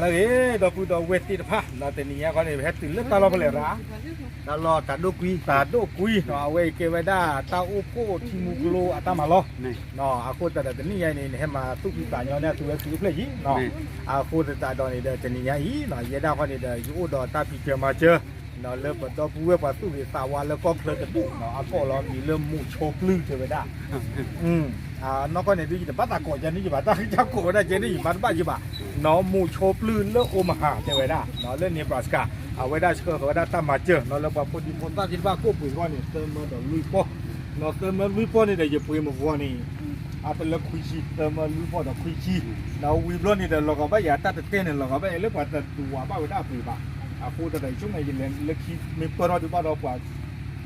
လၢဂ့ၤ ဒီပုၢ်ဒီဝဲၢ်သ့ၣ်တဖၣ် တနံၤညါခီန့ၣ် ပဟဲတုၤလၢတၢ်လီၢ်ဖဲလဲၣ်ရၣ်, တၢ်လီၢ်တၢ်ဒိၣ်ကွံ, တၢ်ဒိၣ်ကွံနီၤ, အဝဲအံၤကဲဝဲဒၣ်တၢ်အိၣ်ဖှိၣ်ထံမူကျိအတၢ်မၤလီၢ်. အဃိသတးဒီးတနံၤညါအံၤန့ၣ် နဟဲမၤသူၣ်ဖှံသးညီန့ၣ် အသုဝဲသုအိၣ်ဖျဲၣ်ယံၤနီၤ. အဃိသတးဒီးန့ၣ်ဒီး တနံၤညါအံၤနီၤ ယဲဒၣ်ခီန့ၣ်ဒီး ယအိၣ်ဒီးတၢ်ဖံးစၢၤမၤစၢၤ လၢပဒီပုၢ်ဝဲၢ်ပှၤသူၣ်ဂ့ၤသးဝါလၢကီၢ်ချၢတဒူၣ်နီၤ, အကိးလီၤမံၤလၢမိၤဆိပျုၢ်တဲဝဲဒၣ် နီၢ်ကီၢ်န့ၣ်ဒုး ယတဘၣ်သးကိးယၤန့ၣ်ယဘၣ်, တၢ်ကိးဝဲဒၣ်ယဲန့ၣ် ယမၤတဘၣ်ယဘၣ်နီၤ, မိၤဆိပျုၢ်လၢ Omaha တဲဝဲဒၣ်နီၤ, လၢ Nebraska, အဝဲဒၣ်ဆှၢဃီၤဝဲဒၣ်တၢ်မၤစၢၤနီၤ, လၢပှၤဖိဒံဖိသၣ်သ့ၣ်တဖၣ်ကိၣ်ပှ့ၤတခီန့ၣ် သၢမၢဒီးလွံၢ်ပီၢ်နီၤ, သၢမၢလွံၢ်ပီၢ်န့ၣ်ဒီး ယပှ့ၤမ့ၢ်ဝီၤန့ၣ် အတလၢခွံဆံ, သၢမၢလွံၢ်ပီၢ်ဒီးခွံဆံ, ဒီးဝံၤဘျီန့ၣ်ဒီး လီၤဂာ်ဘၣ်ယၤတၢ်တတဲန့ၣ် လီၤဂာ်ဘၣ်ယၤလၢပှၤတဒူးဝးဘၣ်ဝဲဒၣ်အပှ့ၤဘၣ်. အဃိသတးဒီး ယဆိကမိၣ်ယလဲၤလၢခံ မ့ၢ်ပၢၢ်ထီၣ်ဒုးဘၣ်ဒီး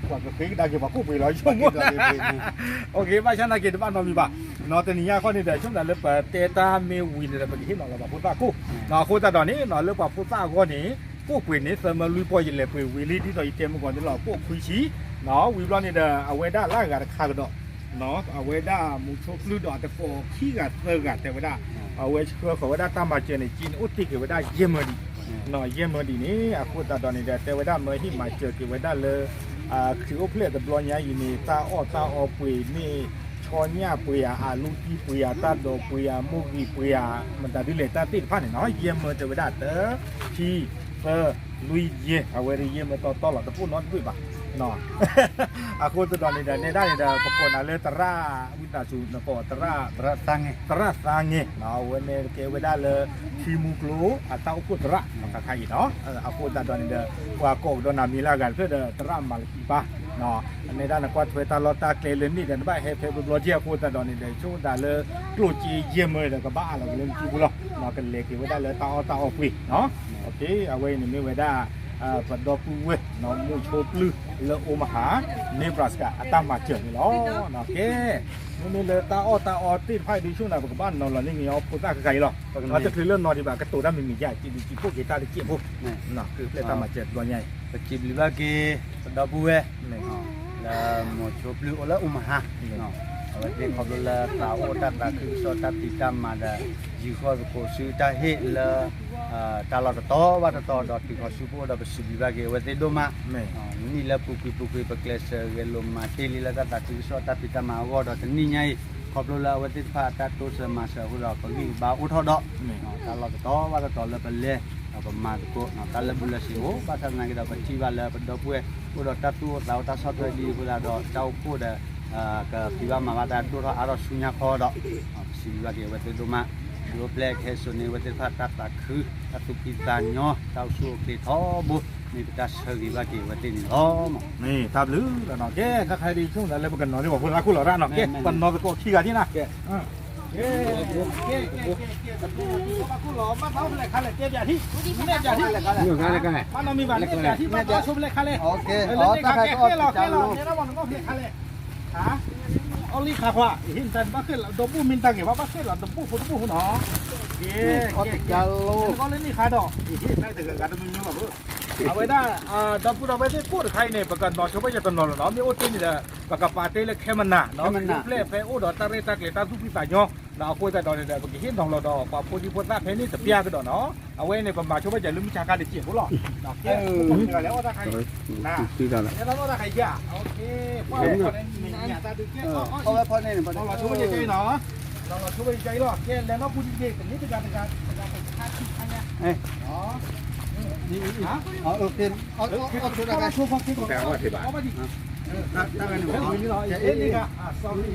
ပှၤကဃ့ကဒါက့ၤပှၤကိၣ်ပှ့ၤလီၤ, ယဆိကမိၣ် ဘၣ်ဆၣ်နာ်က့ၤတဘၣ်နီတမံၤဘၣ်နီၤ, တနံၤညါခီန့ၣ်ဒီး ယဆိကမိၣ်လၢပတဲတၢ်မ့ၢ်ဝံၤန့ၣ်ဒီး ပကဟ့ၣ်နီၤလီၤဘၣ်ဖိသၣ်ကိၣ်, အဃိသတးဒီးန့ၣ်နီၤ လၢပှၤဖိသၣ်အဂီၢ်န့ၣ် ကိၣ်ပှ့ၤန့ၣ် သၢမၢလွံၢ်ပီၢ် ယလဲၤပှ့ၤဝံၤလံ ဒ်သိးယတဲမုၢ်ကီၢ်န့ၣ်လီၤ, ကိၣ်ခွံဆံနီၤ, ဝံၤဘျီန့ၣ်ဒီး အဝဲဒၣ်လၢအဂၤတခါကဒီး အဝဲဒၣ်မိၤဆိပျုၢ်ဒီးအတကိးခံဂၤသၢဂၤတဲဝဲဒၣ်, အဝဲဆှၢဃီၤဝဲဒၣ်တၢ်မၤစၢၤန့ၣ် က့န့ၣ်အိၣ်တ့ၢ်က့ၤဝဲဒၣ်ယဲၢ်မၢဒံး, ယဲၢ်မၢဒံးန့ၣ် အဃိသတးဒီးန့ၣ်ဒီး တဲဝဲဒၣ်မၢဟ့ၣ်မၤစၢၤက့ၤဝဲဒၣ်လၢ ခရံာ်အိၣ်ဖျဲၣ်တဘျီညါအံၤန့ၣ် တၢ်အီၣ်တၢ်အီပှ့ၤမ့ၢ် ဆီညၣ်ပှ့ၤဧါ, အလူတံၢ်ပှ့ၤဧါ, တၢ်ဒိးပှ့ၤဧါ, မိၢ်ဂံၢ်ပှ့ၤဧါ, မတၤဒ်လဲၣ်တၢ်သ့ၣ်တဖၣ်န့ၣ်နီၤ, ယဲၢ်မၢတဲဝဲဒၣ်တၢ် ခံ သၢ လွံၢ် ယဲၢ်, အဝဲဒၣ်ယဲၢ်မၢတီတီလီၤ တပိၢ်နီတဘ့ၣ်ဘၣ် အဃိသတးဒီးန့ၣ်ဒီး နဲဒၣ်န့ၣ်ဒီး ပကိးနၤလၢသရၣ် ဝံသးစူၤ နကိးသရၣ် သရၣ်သါငဲၤ, အဝဲန့ၣ်ကဲဝဲဒၣ်လၢ ထံမူကျိ အတၢ်အိၣ်ဖှိၣ်သရၣ် ခါခါအံၤနီၤ, အဃိသတးဒီးန့ၣ်ဒီး ပှၤကိးကဒီးနၤမံၤလၢအဂၤတဖျၢၣ်ဒီး သရၣ်မၤလကံပၢ် နဲဒၣ်နကွၢ်ထွဲတၢ်လီၢ်တၢ်ကျဲလၢန့ၣ်ဒီး နဘၣ်ဟဲဖဲဘျီဘျီက့ၤ အဃိသတးဒီးန့ၣ်ဒီး ဆိကမိၣ်ဒၣ်လၢ ကျိၣ်စ့ယဲၢ်မၢဒီး ကဘၣ်အါလီၤက့ၤလၢနစုပူၤလီၤ, ကလဲၤက့ၤဝဲဒၣ်လၢတၢ်အီၣ်တၢ်အီပှ့ၤနီၤ, အဝဲအံၤန့ၣ်မ့ၢ်ဝဲဒၣ် ပဒီပုၢ်ဝဲၢ် မိၤဆိပျုၢ်လၢ Omaha Nebraska အတၢ်မၤစၢၤန့ၣ်လီၤ, ကဲ မ့မ့ၢ်လၢတၢ်အီၣ်တၢ်အီသ့ၣ်တဖၣ်အံၤဒုးဆိကမိၣ် ပကဘၣ်နီၤလီၤန့ၢ်ဂ့ၤအီၤဖိသၣ်ခဲခါအံၤလီၤ, တချုးလၢနီၤဒံးဘၣ် ကတိၤတၢ်မံၤမံၤယါ စံးဘျုးစံးဖှိၣ်က့ၤတၢ်လၢက့ၢ်ဖိ ကဖျဲၣ်တၢ်မၤစၢၤတဘျီညါအံၤ ပစံးဘျုးဘၣ်က့ၤ ပဒီပုၢ်ဝဲၢ် လၢမိၤဆိပျုၢ်အိၣ်လၢ Omaha, အဝဲသ့ၣ်ခီဖျိလၢသးအိၣ်တၢ်သးခုကစီၣ်တၢ်ဖံးတၢ်မၤဒီး ယုၢ်ဃီၣ်သကိးဆူတၢ်ဟ့ၣ်လၢ တၢ်လီၢ်တတီၤဘၣ်တတီၤဒီးတုၤဃီၤဆူပအိၣ်ဒီး ပစံးဘျုးဘၣ်က့ၤအဝဲသ့ၣ်ဒိၣ်မး, နံၣ်လၢပူၤကွံာ်ပူၤကွံာ် ပကျဲးစၢးဂဲၤလိာ်မၤတ့ၢ်လံလၢတၢ်သးခုကစီၣ်တၢ်ဖံးတၢ်မၤအဂီၢ်ဒီး တနံၣ်ညါအံၤ ခီဖျိလၢအဝဲသ့ၣ်တဖၣ်အတၢ်တိစၢၤမၤစၢၤအဃိဒီး ပဂံၢ်ပဘါအိၣ်ထီၣ်ဒီး တၢ်လီၢ်တတီၤဘၣ်တတီၤလၢပလဲၤ ဒီးပမၤသကိး တၢ်လၢာ်ဘူၣ်လၢာ်စ့အိၣ် ဘၣ်ဆၣ်သနာ်က့ဒီး ပထံၣ်ဘၣ်လၢပဒီပုၢ်ဝဲၢ် အိၣ်ဒီးတၢ်သူၣ်အိၣ်သးအိၣ်တၢ်ဆီၣ်ထွဲဒ်အံၤအဃိသတးဒီး တၢ်အိၣ်ဖှိၣ်ဒီး ကဖံးဘၣ်မၤဘၣ်တၢ်ဒိၣ်ထီၣ်အါထီၣ်ဆူညါခီဒီး ပစံးဘျုးဘၣ်က့ၤအဝဲသ့ၣ်ဒိၣ်မး, ဒုးအိၣ်ဖျဲၣ်ကဟဲစိာ်န့ၢ်အဝဲသ့ၣ်တဖၣ်တၢ်သးခု တၢ်သူၣ်ဖှံသးညီ တၢ်အိၣ်ဆူၣ်အိၣ်ချ့ထီဘိ မ့ၢ်ပတၢ်ဆၢဂ့ၤဘၣ်က့ၤအဝဲသ့ၣ်န့ၣ်လီၤ. မ့ၢ်တၢ်ဘျုးလီၤနီၤ, ကဲ ခဲခါဒ်ဆိကမိၣ်သးလၢပကနီၤန့ၢ်ပှၤဖိသၣ်ခိၣ်လီၤရၣ်နီၤ, ကဲ ပနီၤသကိးခံဂၤဒ်နၤ, ကဲ ကဲ ကဲ ကဲ ကဲ ကဲ ဘၣ်နီတမံၤဘၣ် နဲၣ်ပျးထံ ဘၣ်နီတဆိဖဲလဲၣ်ခါလဲၣ်, လၢန့ၣ်ခါကဲလီၤ ကဲလီၤ နဲၣ်နီၣ်ဘၣ်နီတမံၤဖဲလဲၣ်ခါလဲၣ်, အီလံခးခွါ ဟ့ၣ်နတၢ်ဘၣ်ဃ့ၢ်လီၤ ဒီပုၢ်မ့ၢ်တၢ်ဂ့ၤဘၣ် ဘၣ်ဃ့ၢ်လီၤ ဒီပုၢ်ဖိတဘိၣ်ဖိနီၤ, ကဲ ကဲ ကဲ နကီလၢန့ၣ်ခါဒီး ဟ့ၣ်တၢ်တဂၤဂၤတမံၤမံၤလီၤဘၣ်, အဝဲဒၣ် ဒီပုၢ်ဒီဝဲၢ်သ့ၣ်ကိးတခါအံၤန့ၣ် ပကနီၤဆိဖဲယတနီၤလီၤနီၤ, မ့ၢ်အိၣ်တ့ၢ်န့ၣ်ဒီး ပကပာ်တ့ၢ်လၢခဲမနၤနီၤ, အိၣ်ဖျဲၣ်ဖဲအိၣ်ဒီးတၢ်ရဲၣ်တၢ်ကျဲၤတၢ်သူၣ်ဖှံသးညီ အဃိသတးဒီးန့ၣ်ဒီး ပကဟ့ၣ်နီၤလီၤဒီး ပှၤဖိဒံဖိသၣ်ဖဲန့ၣ်တပျၢ်ကဒီးနီၤ, အဝဲန့ၣ် ပမၤဆိဖဲယၤလၢမုၢ်ဆါခါတစဲးဖိလီၤ, ကဲ လဲၤအီၣ်တၢ်ခါအံၤ လဲၤအီၣ်တၢ်ခါအံၤဧါ, ကွၢ်ဝဲဖီန့ၣ် နီၤလီၤဆိဖဲယၤအံၤနီၤ, နီၤလီၤဆိဖဲယၤအံၤလီၤ, ကဲ လဲၤနီၢ်ပူၤတက့ၢ် တန့ၢ်တဂၤတဂၤ တဂၤပခါဆံခါညါ, အဆိတၢ်ခါဆိဖီခ့ကီး အီၣ်ဘၣ်ဒံး တၢ်ဂၤန့ၣ် လၢဝံၤလံလီၤ ယအဲၣ်န့ၣ်ဂၤ sorry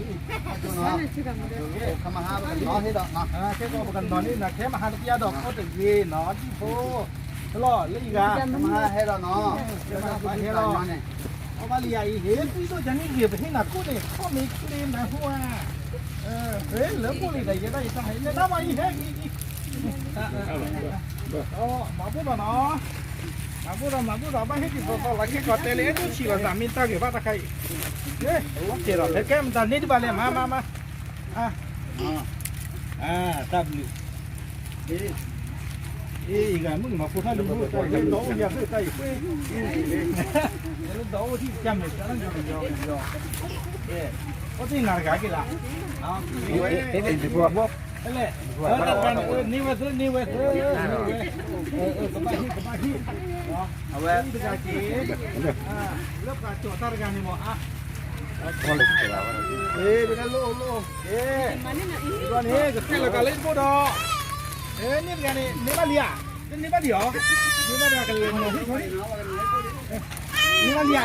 ခမဟါ ပကနီၤဟ့ၣ်ဒီး ခဲကီးပကနီၤန့ၣ် ခဲမဟါတပျၢ်ဒီး အိၣ်တဂ့ၤနီၤ ဒံၣ်ဖိ လီၤ လၢအံၤဂၤ ခဲမဟါဟဲဒီးနီၤ ခဲမဟါဟဲလီၤ အီၣ်ဘၣ်လံယၤအံၤ ဟ့ၣ် ပှံၢ်ဒိၣ်ယၤန့ၣ်ဂ့ၤ ပဟ့ၣ်နၤကိၣ်န့ၣ် ခီၣ်မ့ၢ်ချ့နၤဟူဧါ လၢကိၣ်လံဒီး ယဲဒၣ်ယတၢ်ဟဲ လဲၤနီၣ်မးအံၤဟဲအံၤ မၤဘူၣ်ဒီးနီၤ မၤဘူၣ်ဒီး မၤဘူၣ်ဒီး ဘၣ်ဟ့ၣ်ဒ်သိးသိးလီၤ ခဲကီးတဲလၢအဲၣ်ဒိၣ်ဆံးလီၤသး မ့ၢ်တၢ်ဂ့ၤဘၣ်တခါအံၤ ကဲဒီး ဟဲကဲမတၤန့ၢ်ဒံးဘၣ်လဲၣ် မၤ မၤ မၤ တၢ်ဘျုး အ့ အံၤဂၤမုၣ်ကမၤဖိထီၣ်လံမုၣ် ဒီးအိၣ်ယၤသ့ၣ်တၢ်အံၤ လၢဒီးအိၣ်ထံၣ်ကစၢ်မဲာ်ကၠၢ်လၢယီၤယီၤယီၤ အိၣ်သ့ၣ်နၤတဂၤက့ၤလၢ တဲသ့ၣ်တဘိ လဲၣ်, တၢ်တဂၤန့ၣ် န့ၢ်ဝဲသ့ န့ၢ်ဝဲသ့, ကဘၣ်ဟ့ၣ် ကဘၣ်ဟ့ၣ်, အဝဲတဂၤက့ၤ, လၢပှၤကၠီၤတၢ်တဂၤန့ၣ်မ့ၢ်, ပကလိၣ်လိၣ်, န့ၣ် ကသ့ၣ်လီၤကးလၢတဘိဒီး, န့ၣ်တဂၤန့ၣ် န့ၢ်ဘၣ်လံဧါ, တန့ၢ်ဘၣ်လံဧါ, န့ၢ်ဘၣ်တဂၤကလဲၤမၤဟ့ၣ်ခီန့ၣ်, န့ၢ်ဘၣ်လံဧါ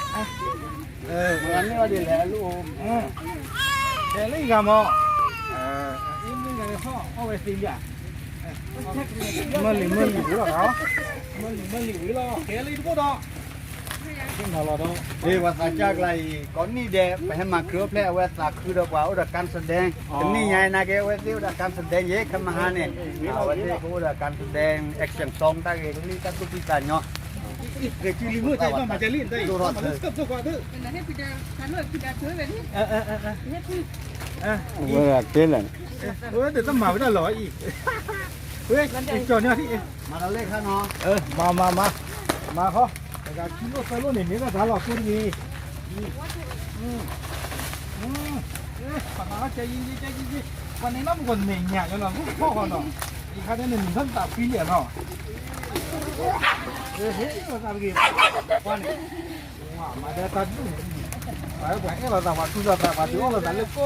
အံၤ န့ၢ်ဘၣ်ဒ်လဲၣ်, ဟဲလၢယဂၤမး, မ့ၢ်ဂၤန့ၣ်ဟီၣ်အီၣ်ဝဲသ့လံဧါ, မၢလံၤမၢလံၤဝံၤလီၤ, မၢလံၤမၢလံၤဝံၤလီၤ, ကဲလၢယတဘိဒီး, လီၤဒီး, ပှၤသးစၢ်ကျါအံၤ ကိးနံၣ်ဒဲး ပဟဲမၤခရံာ်အိၣ်ဖျဲၣ် အဝဲသးခုဒီးပှၤအိၣ်ဒီး ကၣ်စဒဲ, တနံၣ်ညါအံၤနာ်က့ အဝဲသ့ၣ်အိၣ်ဒီး ကၣ်စဒဲ ယဲ ခဲမဟါန့ၣ်, အဝဲသ့ၣ်ကအိၣ်ဒီး ကၣ်စဒဲ action song တၢ်ဂ့ၢ်ကလံၢ် တၢ်သူၣ်ဖှံသးညီ ကဲလံမ့ၢ်တဲ မၤကဲလံ တၢ်အံၤ ဝဲတမၤဝဲဒၣ်လီၤအံၤ, ဝဲကၠီၤန့ၣ်, မၤတၢ်လဲၣ်ခါနီၤ, မၤမၤမၤ, မၤဃီ, တဂၤခံလိၣ်သၢလိၣ်န့ၣ် မ့ၢ်ဘၣ်သးလီၤကိၢ်တဂ့ၤ, ပှၤမၤကဲယံၤယံၤ, ပှၤန့ၣ်နီၢ်မူကီၢ်န့ၣ်ညၣ်ယလီၤ မူကဖီၣ်ဃီနီၤ, ယခါန့ၣ်နနံၤထီၣ်သးဖှံလံနီၤ, ဟ့ၣ်လီၤသးတဂ့ၤ, ပှၤန့ၣ် မၤဒၣ်တၢ်ဒူၣ်န့ၣ်, ပှၤအဲၣ်လိာ်သး ပှၤသူၣ်လိာ်သး ပှၤဒုးအိၣ်လိာ်သးလၢကိၢ်,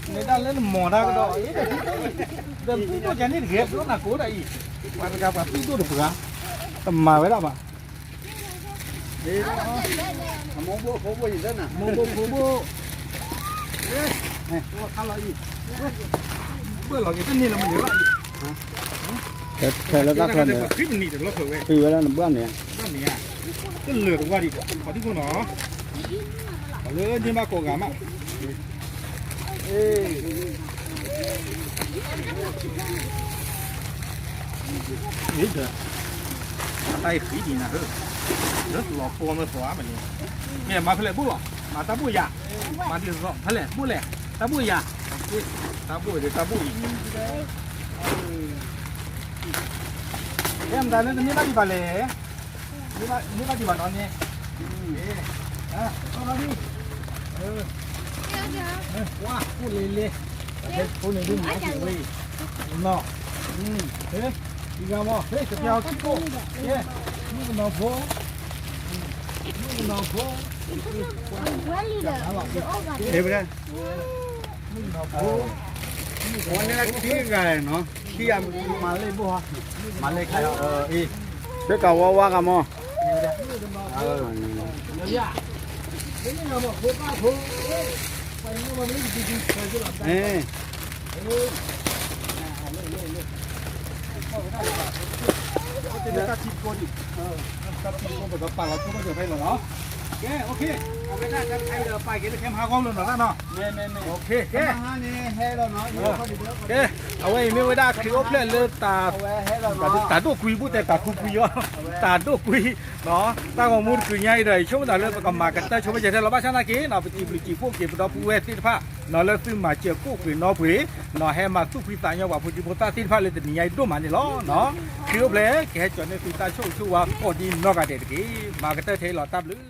မ့ၢ်ဒၣ်လၢနမီၤတၢ်ကဒီးအံၤ, ဒီးသူၣ်ဒိၣ်ကဲန့ၣ်တဂ့ၤ ဒိၣ်နၤကိးဒၣ်အံၤ, ပှၤတဂၤပှၤသူၣ်ဒိၣ်တပှၤ, တမၤဝဲဒၣ်ဘၣ်, မိၢ်ဘိၣ်ဖိဘိၣ်အံၤလၢနၤ, မိၢ်ဘိၣ်ဖိဘိၣ်, ခါလီၤအံၤ, ဘၢၣ်လီၤက့ၤတန့ၢ်လၢမနုၤဘၣ်အံၤ ထဲလၢတၢ်ချၢန့ၣ်, တုၤဝဲဒၣ်နဘၣ်န့ၣ်, ကလၢာ်တဝါဒံး ပှၤဒ်ခိၣ်နီၤ, ပှၤလၢန့ၢ်ဘၣ်ကိးဂၤမး, ဒီး, တၢ်အံၤဃံဒံးနၤဧၢ, လၢလီၤပှီၢ်မ့ၢ်ပှၤမးန့ၣ်, မ့ၢ်မၤဖဲလဲၣ်ဘိၣ်လီၤ, မၤတၢ်ဘိၣ်ယၤ, မၤဒ်သိးဖဲလဲၣ်ဘိၣ်လဲၣ်, တၢ်ဘိၣ်ယၤ, တၢ်ဘိၣ်အံၤ တၢ်ဘိၣ်အံၤ ကဲမတၤလၢနန့ၢ်ဘၣ်ဒံးဘၣ်လဲၣ်, န့ၢ်ဘၣ်ဒံးဘၣ်နီၤန့ၣ်, အ, ဝါ, အိၣ်လ့လ့, ဖိန့ၣ်ဒ်မၤက့ၤဝဲအံၤ, နီၤ, ဟ့ၣ်, ယဂၤမ့ၢ် ဟ့ၣ် ကပျၢ်အီၤခံကိၣ်, ကဲ, မုၣ်ကနီၤဖိ, မုၣ်ကနီၤဖိ, မ့ၢ်ဝဲဒၣ် ဝဲန့ၣ်ခံဂၤနီၤ, ခံဂၤမၤလ့ၣ်ဘိၣ်ဟီ, မၤလ့ၣ်ခါအံၤ, အ့, သ့ကၤဝါဝါဂၤမး, တၢ်ထံဖိ, တၢ်ထံဖိပကပာ်လီၤဆိကမိၣ်ကဖဲလီၤနီၤ, ကဲ, အဝဲဒၣ်တၢ်ခါအံၤဒီးပာ်က့ၤလၢခဲမဟါဂီၢ်လၢနီၤတၢ်နီၤ, ကဲ, အဝဲအံၤမ့ၢ်ဝဲဒၣ်ခရံာ်အိၣ်ဖျဲၣ်လၢ တၢ်ဒိၣ်ကွံ ဘိၣ်တဲတၢ်ခူကွံအီၤ, တၢ်ဒိၣ်ကွံ, တၢ်ဂီၤမူတကုၤညါအံၤဒီး ယဆိကမိၣ်သးလၢပကမၤကတၢၢ်ဆိဘၣ်စဲထဲလီၤ ဘၣ်ဆၣ်သနာ်က့နီၤ ပစံးဘျုးစံးဖှိၣ်က့ၤပဒီပုၢ်ဝဲၢ်သ့ၣ်တဖၣ် နီၤလၢသုမၤစၢၤကိးပှ့ၤနီပှ့ၤ, နီၤဟဲမၤသူၣ်ဖှံသးညီပှၤဖိဒံဖိသၣ်သ့ၣ်တဖၣ်လၢတနံၤညါအံၤဒိၣ်မးန့ၣ်လီၤ. ခရံာ်အိၣ်ဖျဲၣ် ကဟဲကၠီၤန့ၢ်သုတၢ်ဆိၣ်ဂ့ၤဆိၣ်ဝါကိးဒ်နီၢ်ဂၤဒဲးတက့ၢ်. မၤကတၢၢ်ထဲအံၤလီၤ တၢ်ဘျုး